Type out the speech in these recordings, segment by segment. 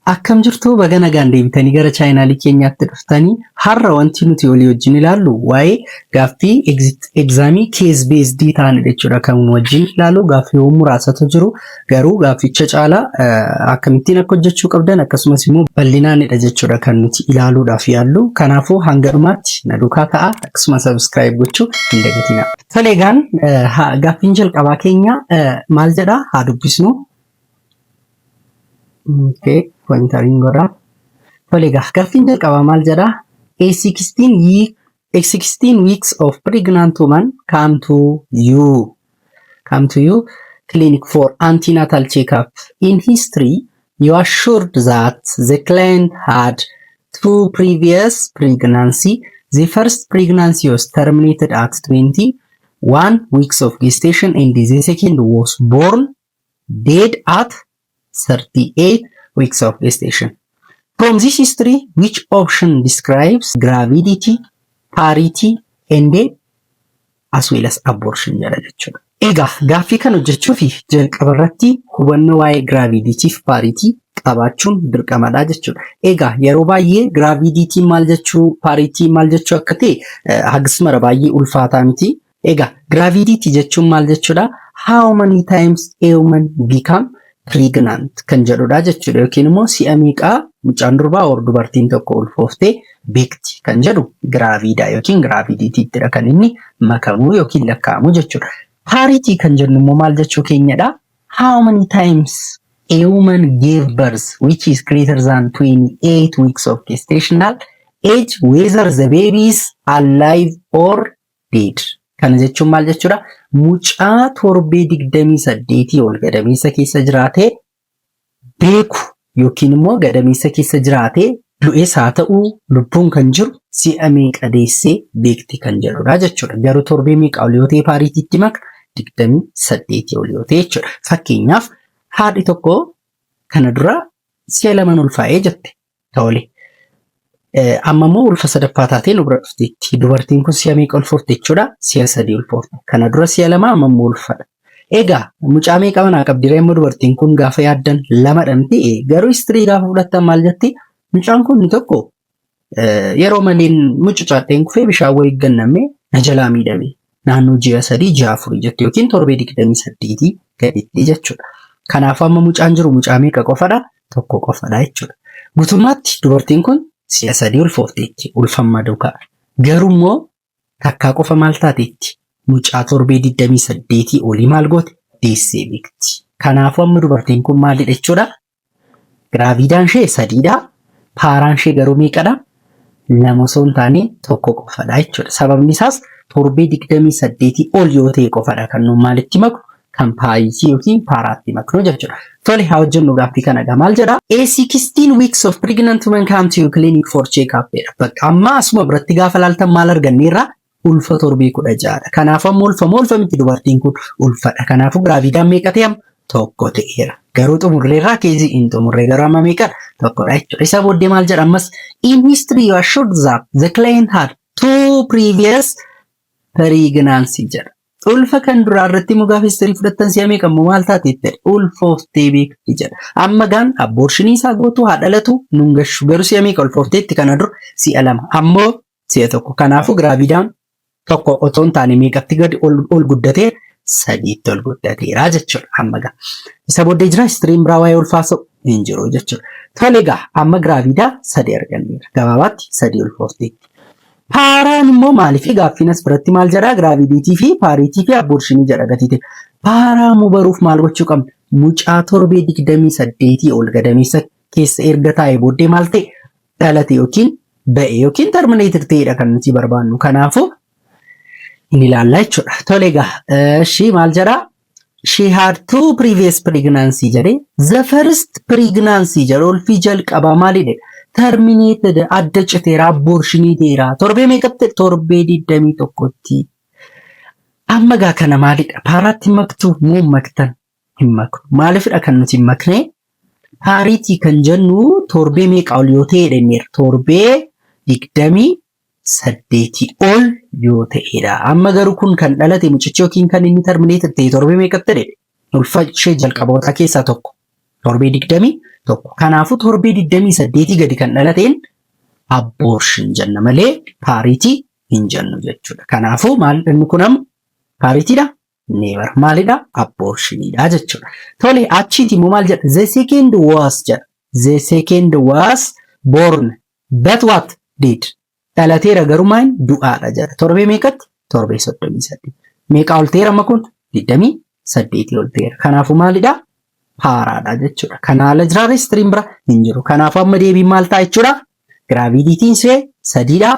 Akkam jirtu? Baga nagaan deebitanii gara chaanaalii keenyaatti dhuftanii. Har'a wanti nuti walii wajjin ilaallu waa'ee gaaffii exit examii case based ta'anidha jechuudha. Kan wajjin ilaallu gaaffiiwwan muraasatu jiru, garuu gaafficha caalaa akkamittiin akka hojjechuu qabdan akkasumas immoo bal'inaanidha jechuudha kan nuti ilaaluudhaaf yaallu. Kanaafuu hanga dhumaatti na duukaa ta'a, akkasuma subscribe gochuu hin dagatinaa. Tole, egaan gaaffiin jalqabaa keenya maal jedha? Haa dubbisnu. Okay, pointeriin godha. Tole egaa, gaaffiin jalqabaa maal jedha? A 16 weeks of pregnant woman come to you clinic for antenatal checkup. In history, you assured that the client had two previous pregnancy. The first pregnancy was terminated at 21 weeks of gestation and the second was born dead at 38 weeks of gestation. From this history, which option describes gravidity, parity, and as well as abortion jedha jechuudha. Egaa gaaffii kana hojjechuuf jalqaba irratti hubannoo waa'ee gravidity fi parity qabaachuun dirqamadha jechuudha. Egaa yeroo baay'ee gravidity maal jechuu, parity maal jechuu akka ta'e hagas mara baay'ee ulfaataa miti. Egaa gravidity jechuun maal jechuudha? How many times a woman become pregnant kan jedhudha jechuudha. Yookiin immoo si'a meeqaa mucaan durbaa or dubartiin tokko ulfooftee beekti kan jedhu gravida yookiin gravidityttidha kan inni makamuu yookiin lakkaa'amu jechuudha. Parity kan jennu immoo maal jechuu keenyadha? How many times a woman gave birth which is greater than 28 weeks of gestational age, whether the baby is alive or dead. Kana jechuun maal jechuudha? Mucaa torbee 28 ol gadameessa keessa jiraatee beeku yookiin immoo gadameessa keessa jiraatee du'es haa ta'uu lubbuun kan jiru si'a meeqa deessee beekti kan jedhudha jechuudha. Garuu torbee meeqa ol yoo ta'e paritytti maka? 28 ol yoo ta'e jechuudha. Fakkeenyaaf, haadhi tokko kana dura si'a laman ulfaa'ee jette. Tole. Amma immoo ulfa sadaffaa taatee nu bira dhufteetti. Dubartiin kun si'a meeqa ulfoofte jechuudha? Si'a sadii ulfoofte. Kana dura si'a lama, amma immoo ulfadha. Egaa mucaa meeqa manaa qabdi immoo dubartiin kun gaafa yaaddan? Lamadha miti? Garuu history gaafa fudhattan maal jetti? Mucaan kun tokko yeroo maleen mucucaadheen kufee bishaan wayii gannamee na jalaa miidhame. Naannoo ji'a 3, ji'a 4 jetti yookiin torbee 28 gaditti jechuudha. Kanaaf amma mucaan jiru mucaa meeqa qofadha? Tokko qofadha jechuudha. Guutummaatti dubartiin kun si'a sadii ulfoofteetti ulfamma duukaa. Garuu immoo takkaa qofa maal taateetti? Mucaa torbee 28 olii maal goote? Deessee beekti. Kanaafuu amma dubartiin kun maalidha jechuudha? Gravidaan ishee sadiidha. Paraan ishee garuu meeqadha? Lama osoo hin taane tokko qofadha jechuudha. Sababni isaas torbee 28 ol yoo ta'e qofadha kan nuun maalitti maknu, kan parity yookiin paraatti maknu jechuudha. Tole, haa hojjennu gaaffii kana. Maal jedha? A 16 weeks of pregnant woman come to your clinic for check up jedha. Bakka amma asuma biratti gaafa laaltan maal arganneerra? Ulfa torbee 16dha. Kanaaf amma ulfa moo ulfa miti dubartiin kun? Ulfadha. Kanaafuu gravidaan meeqa ta'e amma? Tokko ta'eera. Garuu xumurreerraa caseii hin xumurree, garuu amma meeqadha? Tokkodha jechuudha. Isa booddee maal jedha ammas? In history you assured that the client had two previous pregnancy jedha. Ulfa kan duraa irratti immoo gaafa history fudhattan si'a meeqa immoo maal taate itti ulfooftee beekti jedha. Amma gaan abortionii isaa gootu haa dhalatu nun gashu, garuu si'a meeqa ulfoofteetti kana dura? Si'a lama, ammoo si'a tokko. Kanaafuu gravidaan tokko otoo hin taane meeqatti gadi ol guddatee? Sadiitti ol guddateera jechuudha amma gaa. Isa booddee jira historyn biraa waa'ee ulfaasa'u hin jiru jechuudha. Tole egaa, amma gravida sadi arganneera. Gabaabaatti sadii ulfoofteetti. Paraan immoo maaliif? Gaaffiin as biratti maal jedhaa? Gravidity fi parity fi abortionii jedha gatii ta'e. Paraa immoo baruuf maal gochuu qabna? Mucaa torbee 28 ol gadameessa keessa erga taa'ee booddee maal ta'e, dhalate yookiin ba'e yookiin terminated ta'edha kan nuti barbaannu. Kanaafuu inni ilaallaa jechuudha. Tole egaa, ishii maal jedhaa? She had two previous pregnancy jedhee, the first pregnancy jedhe, ulfii jalqabaa maalidha? Terminated, adda citeera, abortionii ta'eera. Torbee meeqatti? Torbee 21tti. Amma gaa kana maalidha? Paraatti maktuu moo maktan? Hin maknu. Maaliifidha kan nuti hin makne? Parity kan jennu torbee meeqa ol yoo ta'e jenneera? Torbee 28 ol yoo ta'edha. Amma garuu kun kan dhalate mucichi yookiin kan inni terminated ta'e torbee meeqatti jedhe? Ulfa ishee jalqabootaa keessaa tokko. Torbee digdamii Tokko. Kanaafuu torbee 28 gadi kan dhalateen abortion jenna malee parity hin jennu jechuudha. Kanaafuu maal inni kun amma paritydha? Never. Maalidha? Abortionidha jechuudha. Tole, achiiti immoo maal jedha? The second was jedha. The second was born but what did? Dhalateera garuu maal du'aadha jedha. Torbee meeqatti? Torbee 38. Meeqa ol ta'eera amma kun? 28 ol ta'eera. Kanaafuu maalidha? Paradha jechuudha. Kana ala jiraarra historyn bira hin jiru. Kanaafuu amma deebiin maal ta'a jechuudha? Gravidityn ishee sadiidha.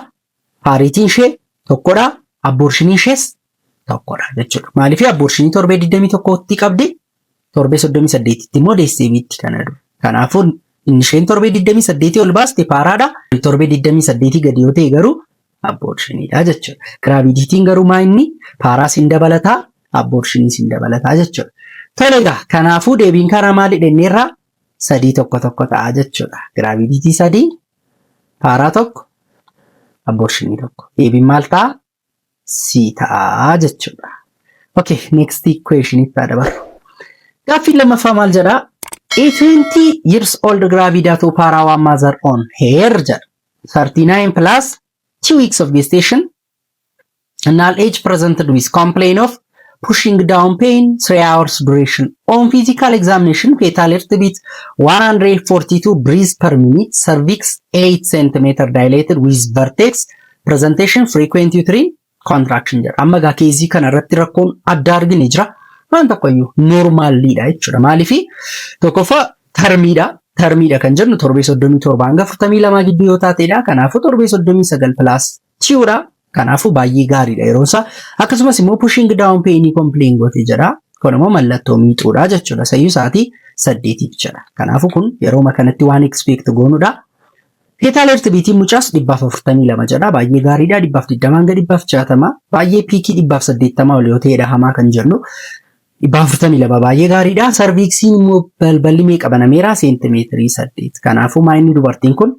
Parityn ishee tokkodha. Abortioniin ishees tokkodha jechuudha. Maaliif abortionii torbee 21tti qabdi? Torbee 38tti immoo deessee biitti kana dura. Kanaafuu inni isheen torbee 28 ol baaste paradha. Torbee 28 gadi yoo ta'e garuu abortioniidha jechuudha. Gravidityn garuu maa inni paras hin dabalataa, abortioniis hin dabalataa jechuudha. Tole egaa, kanaafuu deebiin karaa maali jenneerraa? Sadii tokko tokko ta'a jechuudha. Gravidity sadii, para tokko, abortionii tokko. Deebiin maal ta'a? C ta'a jechuudha. Okay, next question itti dabarru. Gaaffiin lammaffaa maal jedhaa? A 20 years old gravida 2 para 1 mother on her jedha. 39 plus 2 weeks of gestation null age presented with complaint of pushing down pain, 3 hours duration. On physical examination, fetal heartbeat 142 breaths per minute, cervix 8 cm dilated with vertex presentation, frequent uterine contraction jedha. Amma gaa caseii kana irratti rakkoon adda argine jira. Waan tokkoyyuu normaliidha jechuudha. Maaliifi tokkoffaa termiidha. Termiidha kan jennu torbee 37 hanga 42 gidduu yoo taateedha. Kanaafuu torbee 39 plus twodha. Kanaafuu baay'ee gaariidha yeroo isaa. Akkasumas immoo pushing down pain complain goote jedha. Kun immoo mallattoo miixuudha jechuudha. Sayyuu sa'aatii 8 jedha. Kanaafuu kun yeroo kanatti waan expect goonudha. Fetal heartbeatiin mucaas 142 jedha. Baay'ee gaariidha. 120 hanga 160. Baay'ee peakii 180 ol yoo ta'edha hamaa kan jennu. 142 baay'ee gaariidha. Cervixiin immoo balballi meeqa banameera? Seentimeetirii 8. Kanaafuu maayinni dubartiin kun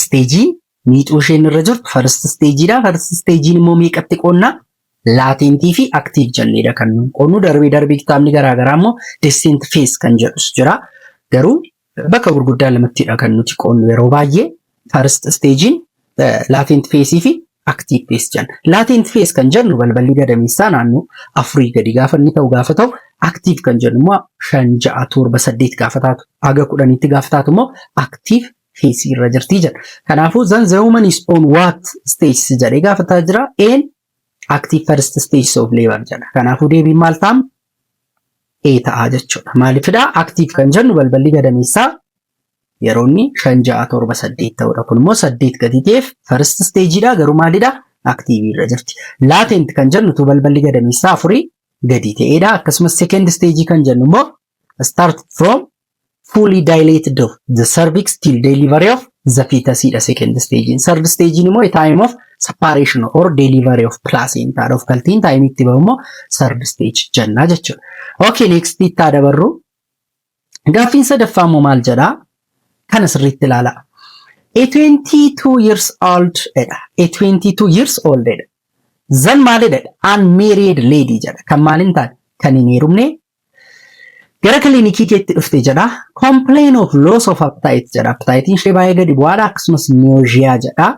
stageii miixuu isheen irra jirtu first stageiidha. First stageiin immoo meeqatti qoonnaa? Latentii fi active jenneedha kan nuyi qoonnu. Darbee darbee kitaabni garaagaraa immoo descent phase kan jedhus jira. Garuu bakka gurguddaa lamattidha kan nuti qoonnu yeroo baay'ee first stageiin latent phaseii fi active phase jenna. Latent phase kan jennu balballi gadameessaa naannoo afurii gadi gaafa inni ta'u gaafa ta'u, active kan jennu immoo shan, ja'a, torba, saddeet gaafa taatu, haga 10tti gaafa taatu immoo active phaseii irra jirti jedha. Kanaafuu then the woman is on what stage jedhee gaafataa jira. Een active first stage of labor jedha. Kanaafuu deebiin maal ta'am? A ta'a jechuudha. Maaliifidha? Active kan jennu balballi gadameessaa yeroo inni shan, ja'a, torba, saddeet ta'udha. Kun immoo saddeet gadi ta'eef first stageidha, garuu maalidha? Active irra jirti. Latent kan jennu tu balballi gadameessaa afurii gadi ta'edha. Akkasumas second stage kan jennu immoo start from fully dilated of the cervix till delivery of the fetus dha second stage. Third stage immoo time of separation or delivery of placenta of galtiin time itti bahu immoo third stage jenna jechuudha. Okay, next itti dabarru. Gaaffiin sadaffaa immoo maal jedhaa? Kana sirriitti ilaala. A 22 years old jedha. A 22 years old jedha. Then maalidha? Unmarried lady jedha. Kan maal hin taane? Kan hin heerumne gara kilinikii keetti dhufte jedha. Complain of loss of appetite jedha. Appetitein ishee baay'ee gadi bu'aadha. Akkasumas nausea jedha.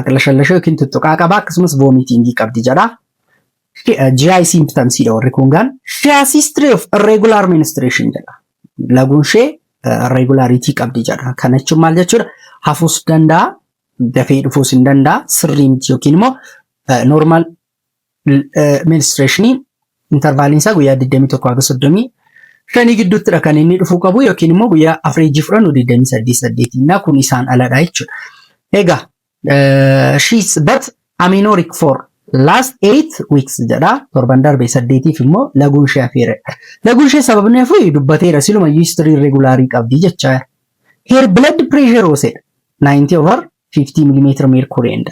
Aqlashallashoo yookiin tuttuqaa qaba. Akkasumas vomitingii qabdi jedha. GI symptoms dha warri kun gaan. She has history of irregular menstruation jedha. Laguun ishee irregularity qabdi jedha. Kana jechuun maal jechuudha? Hafuus danda'a, dafee dhufuus hin danda'a, sirrii miti yookiin immoo normal menstruationii intervaliin isaa guyyaa 21 hanga 35 gidduuttidha kan inni dhufuu qabu yookiin immoo guyyaa average fudhannu 28 8 kun isaan aladha jechuudha. Egaa she's but amenorrheic for last 8 weeks jedha. Torban darbe saddeetiif immoo laguun ishee hafeera. Laguun ishee sababni hafuu dubbateera, siluma history irregularii qabdi jechaa. Her blood pressure was 90 over 50 millimeter mercury and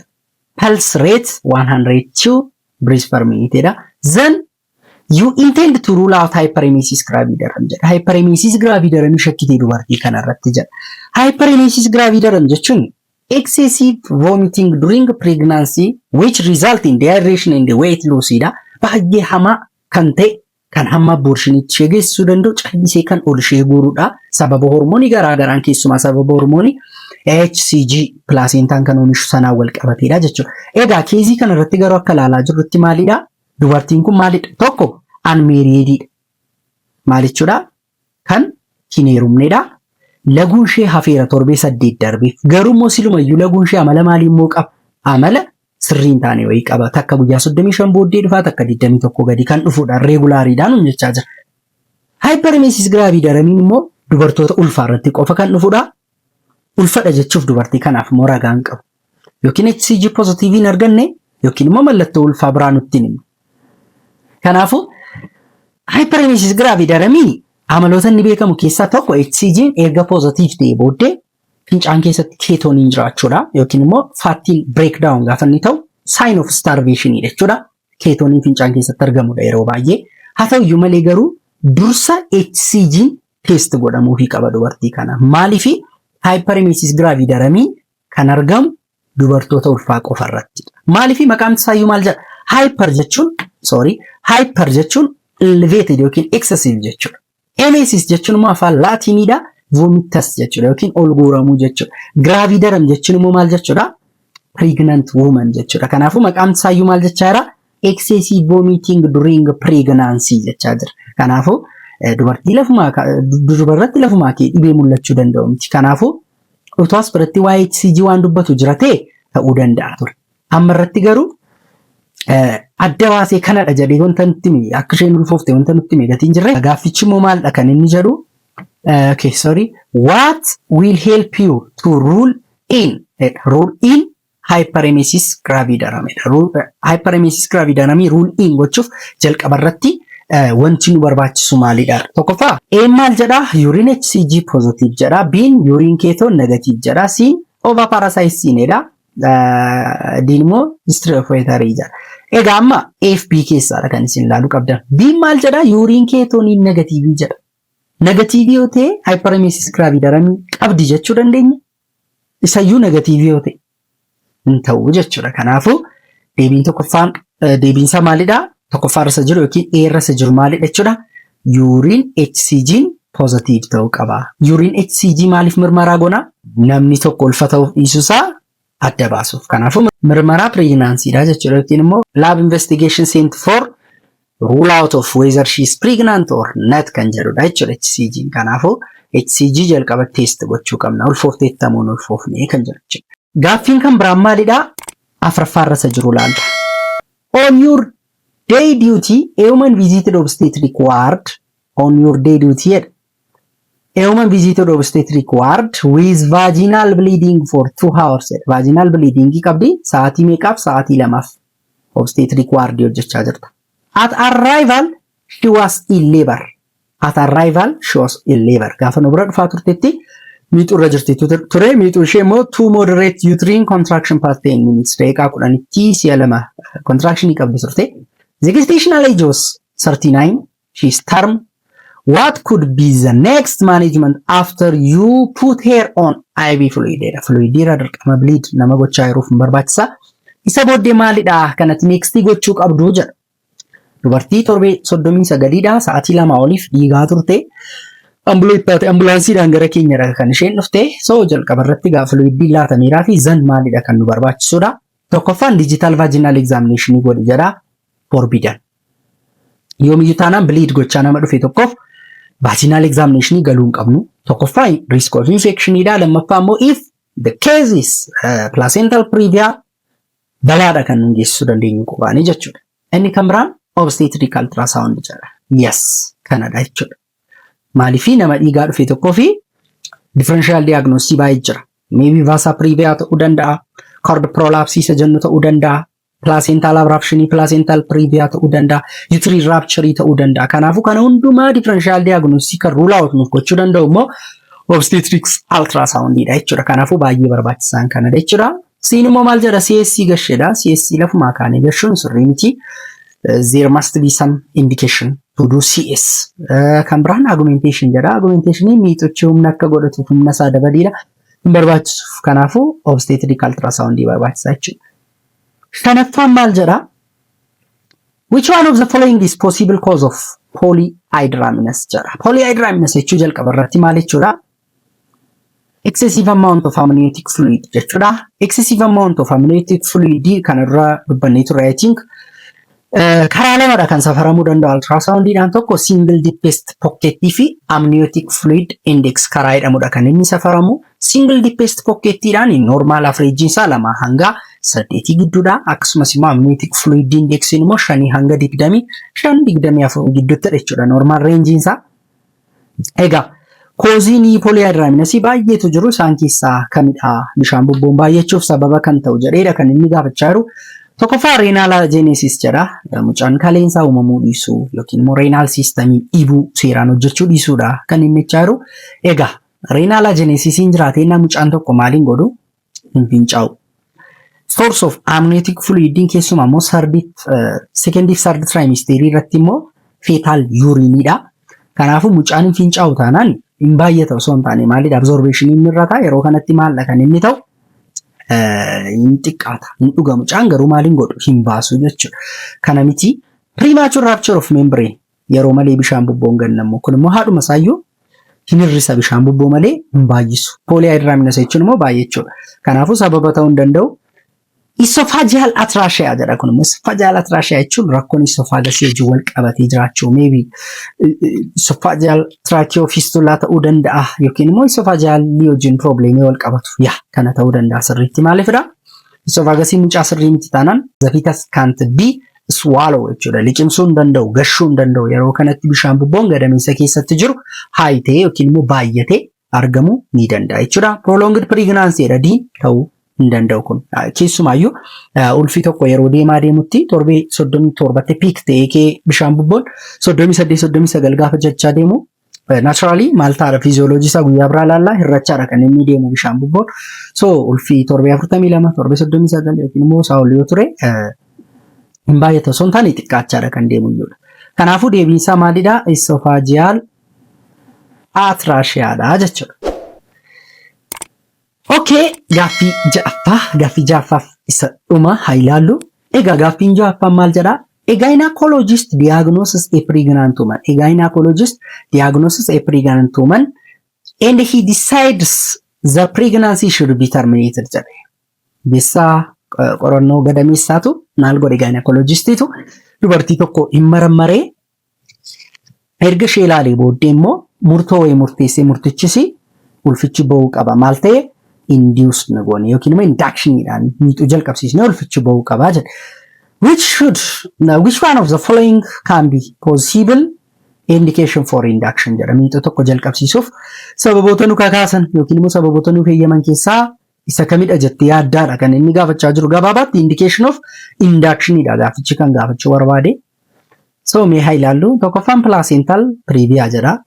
pulse rate 102 breaths per minute dha. Then you intend to rule out hyperemesis gravidarum jedha. Hyperemesis gravidarum shakkitee dubartii kanarratti jedha. Hyperemesis gravidarum jechuun excessive vomiting during pregnancy which result in dehydration and weight loss dha. Baay'ee hamaa kan ta'e Kan hamma abortionitti ishee geessisuu danda'u callisee kan ol ishee guurudha. Sababa hormoonii garaa garaan, keessumaa sababa hormoonii HCG placentaan kan oomishu sanaan wal qabateedha jechuudha. Egaa caseii kana irratti garuu akka ilaalaa jirrutti maalidha? Dubartiin kun maalidha? Tokko, unmarriediidha. Maal jechuudha? Kan hin heerumnedha. Laguun ishee hafeera torbee 8 darbeef. Garuu immoo silumayyuu laguun ishee amala maalii immoo qaba? Amala sirrii hin taane wayii qaba. Takka guyyaa 35 booddee dhufaa, takka 21 gadi kan dhufudha. Regulariidhaan jechaa jira. Hyperemesis gravidarumiin immoo dubartoota ulfaa irratti qofa kan dhufudha. Ulfadha jechuuf dubartii kanaaf immoo ragaan qabu. Yookiin HCG positiveiin arganne yookiin immoo mallattoo ulfaa biraa nutti himu. Kanaafuu hyperemesis gravidarumiin amaloota inni beekamu keessaa tokko HCG'n erga positive ta'e booddee fincaan keessatti ketoneiin jiraachuudha yookiin immoo fatiin breakdown gaafa inni ta'u sign of starvation jechuudha. Ketoneiin fincaan keessatti argamudha yeroo baay'ee. Haa ta'uyyuu malee garuu dursa HCG'n test godhamuufii qaba dubartii kana. Maaliifi? Hyperemesis gravidarumiin kan argamu dubartoota ulfaa qofa irratti. Maaliifi? Maqaan isaayyuu maal jedha? Hyper jechuun, sorry, hyper jechuun elevated yookiin excessive jechuudha. Emesis jechuun immoo afaan Laatiiniidha. Vomitus jechuudha yookiin ol guuramuu jechuudha. Gravidarum jechuun immoo maal jechuudha? Pregnant woman jechuudha. Kanaafuu maqaan isaayyuu maal jechaa jira? Excessive vomiting during pregnancy jechaa jira. Kanaafuu dubartii lafumaa dubarratti lafumaa kee dhibee mul'achuu danda'u miti. Kanaafuu utuu as biratti waa'ee HCG waan dubbatu jira ta'e ta'uu danda'a ture. Amma irratti garuu adda baasee kanadha jedhee wanta nutti hime, akka isheen ulfoofte wanta nutti hime gatiin jirre. Gaaffichi immoo maalidha kan inni jedhu? Okay, sorry, what will help you to rule in hyperemesis gravidarum? Hyperemesis gravidarum rule in gochuuf jalqaba irratti wanti nu barbaachisu maalidha? Tokkoffaa, A maal jedhaa? Urine HCG positive jedha. B'n urine ketone negative jedha. C'n ova parasite seenedha. D'n immoo history of watery jedha. Egaa amma A fi B keessaadha kan isin ilaaluu qabdan. B'n maal jedhaa? Urine ketone negative jedha. Negative yoo ta'e hyperemesis gravidarum qabdi jechuu dandeenya? Isayyuu negative yoo ta'e hin ta'u jechuudha. Kanaafuu deebiin tokkoffaan deebiinsaa maalidhaa? Tokkoffaa irra jiru yookiin A irra jiru maalidha jechuudha? Urine HCG positive ta'uu qaba. Urine HCG maaliif mirmaraa goona? Namni tokko ulfa ta'uuf dhiisuusaa adda baasuuf. Kanaafuu mirmaraa pregnancydha jechuudha yookiin immoo lab investigation sent for rule out of whether she is pregnant or not kan jedhudha jechuudha HCG. Kanaafuu HCG jalqaba test gochuu qabna. Ulfoofteettamuun ulfoofne kan jedhu jechuudha. Gaaffiin kan biraan maalidhaa? Afuraffaa irra isa jiru laalla. On your day duty, a woman visited obstetric ward on your day duty jedha. A woman visited obstetric ward with vaginal bleeding for 2 hours jedha. Vaginal bleeding qabdi sa'aatii meeqaaf? Sa'aatii 2f obstetric ward hojjechaa jirta. At arrival she was in labor. At arrival she was in labor. Gaafa nu bira dhufaa turtetti miixuu irra jirti ture. Miixuu ishee immoo two moderate uterine contraction per 10 minutes, daqiiqaa 10tti si'a lama contractionii qabdi turte. The gestational age was 39. She is term. What could be the next management after you put her on IV fluid? Fluid irra dirqama bleed nama gochaa jiruuf hin barbaachisa. Isa booddee maalidha kanatti next gochuu qabdu jedha. Dubartii torbee 39dha, sa'aatii 2 oliif dhiigaa turte. Ambulance ambulanceiidhaan gara keenyadha kan isheen dhufte. So jalqaba irratti gaafa fluidiin laatameeraa fi then maalidha kan nu barbaachisudha? Tokkoffaan, digital vaginal examination godhi jedha, forbidden. Yoomiyyuu taanaan bleed gochaa nama dhufe tokkoof vaginal examination galuu hin qabnu. Tokkoffaa, risk of infectionidha. Lammaffaa immoo, if the case is placental previa, balaadha kan nu geessisuu dandeenyu qofaanii jechuudha. Inni kan biraan obstetric ultrasound jedha. Yes, kanadha jechuudha. Maaliifii? Nama dhiigaa dhufe tokkoo fi differential diagnosis baay'ee jira. Maybe vasa previa ta'uu danda'a, cord prolapse isa jennu ta'uu danda'a, placental abruption, placental previa ta'uu danda'a, uterine rupture ta'uu danda'a. Kanaafuu kana hundumaa differential diagnosis kan rule out nuuf gochuu danda'u immoo obstetrics ultrasound dha jechuudha. Kanaafuu baay'ee barbaachisaan kanadha jechuudha. C'n immoo maal jedha? CS gasheedha. CS lafumaa kaanee gashuun sirrii miti. There must be some indication to do CS. Kan biraan augmentation jedha. Augmentation miixochi humna akka godhatuuf humna isaa dabaliidha. Hin barbaachisuuf. Kanaafuu obstetric ultrasound barbaachisa jechuudha. Shanaffaan maal jedha? Which one of the following is possible cause of Polyhydramnios jedha. Polyhydramnios jechuu jalqaba irratti maal jechuudha? Excessive amount of amniotic fluid jechuudha. Excessive amount of amniotic fluid kanarra dubbannee turre, I think. Karaa lamadha kan safaramuu danda'u ultrasoundiidhaan: tokko single deepest pocket fi amniotic fluid index karaa jedhamudha kan inni safaramu. Single deepest pocketiidhaan normal average isaa 2 hanga 8 gidduudha. Akkasumas immoo amniotic fluid index immoo 5 hanga 25, 24 gidduuttidha jechuudha normal range isaa. Egaa causeiin polyhydramniosii baay'eetu jiru, isaan keessaa kamidha bishaan bubboon baay'achuuf sababa kan ta'u jedheedha kan inni gaafachaa jiru. Tokkoffaa renal agenesis jedha. Mucaan kaleensaa uumamuu dhiisuu yookiin immoo renal systemii dhibuu, seeraan hojjechuu dhiisuudha kan inni jechaa jiru. Egaa renal agenesisiin jiraatee mucaan tokko maaliin godhu? Hin fincaa'u. Source of amniotic fluidiin keessumaa immoo second fi third trimesterii irratti immoo fetal urineiidha. Kanaafuu mucaan hin fincaa'u taanaan hin baay'ata osoo hin taane maalidha? Absorptionii inni irra ta'a. Yeroo kanatti maaldha kan inni ta'u? Hin xiqqaata. Hin dhuga mucaan, garuu maaliin godhu? Hin baasu jechuudha. Kana miti, premature rupture of membrane, yeroo malee bishaan bubboon gannamu, kun immoo haadhuma isaayyuu hin hir'isa, bishaan bubboo malee hin baay'isu. Polyhydramnios jechuun immoo baay'achuudha. Kanaafuu sababa ta'uu hin danda'u. Esophageal atresia jedha. Kun immoo esophageal atresia jechuun rakkoon esophagusii wajjin wal qabatee jiraachuu, maybe esophageal tracheofistula ta'uu danda'a yookiin immoo esophageal wajjin problemii wal qabatu yaa kana ta'uu danda'a sirriitti. Maaliifidha? Esophagusii mucaa sirrii miti taanaan the fetus can't be swallow jechuudha. Liqimsuu hin danda'u, gashuu hin danda'u. Yeroo kanatti bishaan bubboon gadameessa keessatti jiru high ta'ee yookiin immoo baay'atee argamuu ni danda'a jechuudha. Prolonged pregnancy jedha. Diin ta'uu hin danda'u kun. Keessumaayyuu ulfi tokko yeroo deemaa deemutti torbee 37tti peak ta'ee kee bishaan bubboon 38, 39 gaafa jechaa deemu, naturally maal ta'aadha? Physiology isaa guyyaa biraa laallaa, hirrachaadha kan inni deemu bishaan bubboon. So ulfi torbee 42, torbee 39 yookiin immoo isaa ol yoo ture hin baay'atu osoo hin taane xiqqaachaadha kan deemu iyyuudha. Kanaafuu deebiin isaa maalidha? Esophageal atresiadha jechuudha. Okay, gaaffii ja'affaa, gaaffii ja'affaaf isa dhuma haa ilaallu. Egaa gaaffiin ja'affaan maal jedhaa? A gynecologist diagnoses a pregnant woman. A gynecologist diagnoses a pregnant woman and he decides the pregnancy should be terminated jedhe. Ogeessaa qorannoo gadameessaatu maal godhe? Gynecologistiitu dubartii tokko hin marammaree, erga ishee ilaalee booddee immoo murtoo wayii murteessee, murtichis ulfichi ba'uu qaba. Maal ta'e? Induce na goone yookiin immoo inductioniidhaan miixuu jalqabsiisnee ulfichi ba'uu qaba jedhe. Which one of the following can be possible indication for induction jedha. Miixuu tokko jalqabsiisuuf sababoota nu kakaasan yookiin immoo sababoota nu fayyadaman keessaa isa kamidha jettee yaaddaadha kan inni gaafachaa jiru. Gabaabaatti indication of inductionidha gaafichi kan gaafachuu barbaade. So mee haa ilaallu. Tokkoffaan placental previa jedha.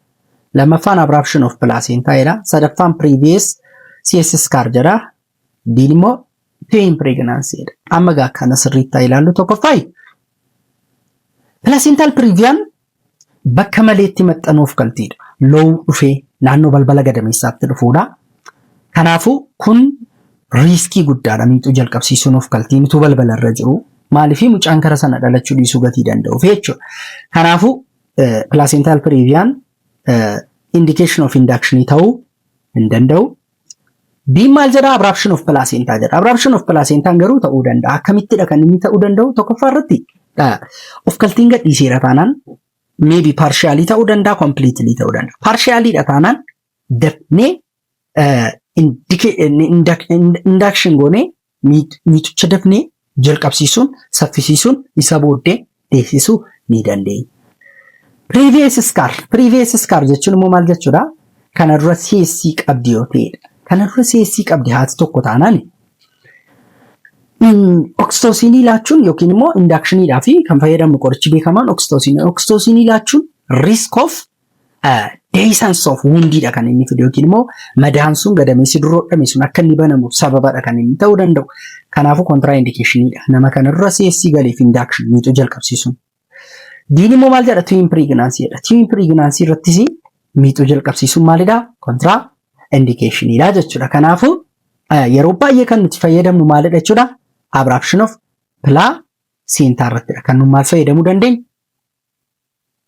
Lammaffaan abruption of placenta jedha. Sadaffaan previous CS scar jedha. Diin immoo twin pregnancy jedha. Amma gaa kana sirriitti haa ilaallu. Tokkoffaa placental previaan bakka maleetti maxxanuuf galtiidha. Low dhufee naannoo balbala gadameessaatti dhufuudha. Kanaafuu kun riskii guddaadha miixuu jalqabsiisuun of galtiin utuu balbala irra jiru. Maaliif? Mucaan kara sana dhalachuu dhiisuu gatii danda'uuf jechuudha. Kanaafuu placental previaan indication of induction ta'uu hin danda'u. Biin maal jedhaa? Abruption of placenta jedha. Abruption of placentaan garuu ta'uu danda'a. Akkamittidha kan inni ta'uu danda'u? Tokkoffaa irratti of galtiin gadhiiseera taanaan, maybe partially ta'uu danda'a, completely ta'uu danda'a. Partiallyidha taanaan dafnee induction goonee miixucha dafnee jalqabsiisuun, saffisiisuun, isa booddee deessisuu ni dandeenya. Previous scar. Previous scar jechuun immoo maal jechuudha? Kana dura CS qabdi yoo ta'edha. Kana dura CS qabdi haati tokko taanaan oxytocinii laachuun yookiin immoo inductioniidhaa fi kan fayyadamnu qorichi beekamaan oxytocinii. Oxytocinii laachuun risk of dehiscence of woundiidha kan inni fidu, yookiin immoo madaan sun, gadameessi dura hodhame sun akka inni banamu sababadha kan inni ta'uu danda'u. Kanaafuu contraindicationiidha. Nama kana dura CS galeef induction miixuu jalqabsiisuun. Diin immoo maal jedha? Twin pregnancy jedha. Twin pregnancy irrattis miixuu jalqabsiisuun maalidha? Contraindicationiidha jechuudha. Kanaafuu yeroo baay'ee kan nuti fayyadamnu maalidha jechuudha? Abruption of placenta irrattidha. Kan nu maal fayyadamuu dandeenyu?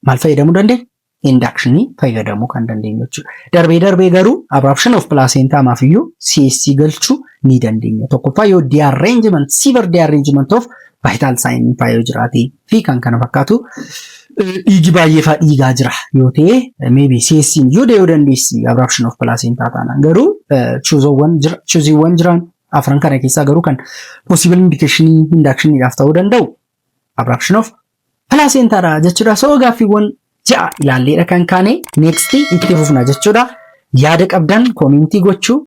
Maal fayyadamuu dandeenya? Inductionii fayyadamuu kan dandeenyu jechuudha. Darbee darbee garuu abruption of placenta maafiyyuu CS galchuu ni dandeenya. Tokkoffaa yoo derangement, severe derangement of vital sign faa yoo jiraate fi kan kana fakkaatu, dhiigi baay'ee faa dhiigaa jira yoo ta'e, maybe CS yoo dee'uu dandeessi abruption of placenta taanaan. Garuu chooseiiwwan jiran afran kana keessaa garuu kan possible indication inductioniidhaaf ta'uu danda'u abruption of placentaadha jechuudha. So gaaffiiwwan 6 ilaalleedha kan kaane, next itti fufna jechuudha. Yaada qabdan commentii gochuu.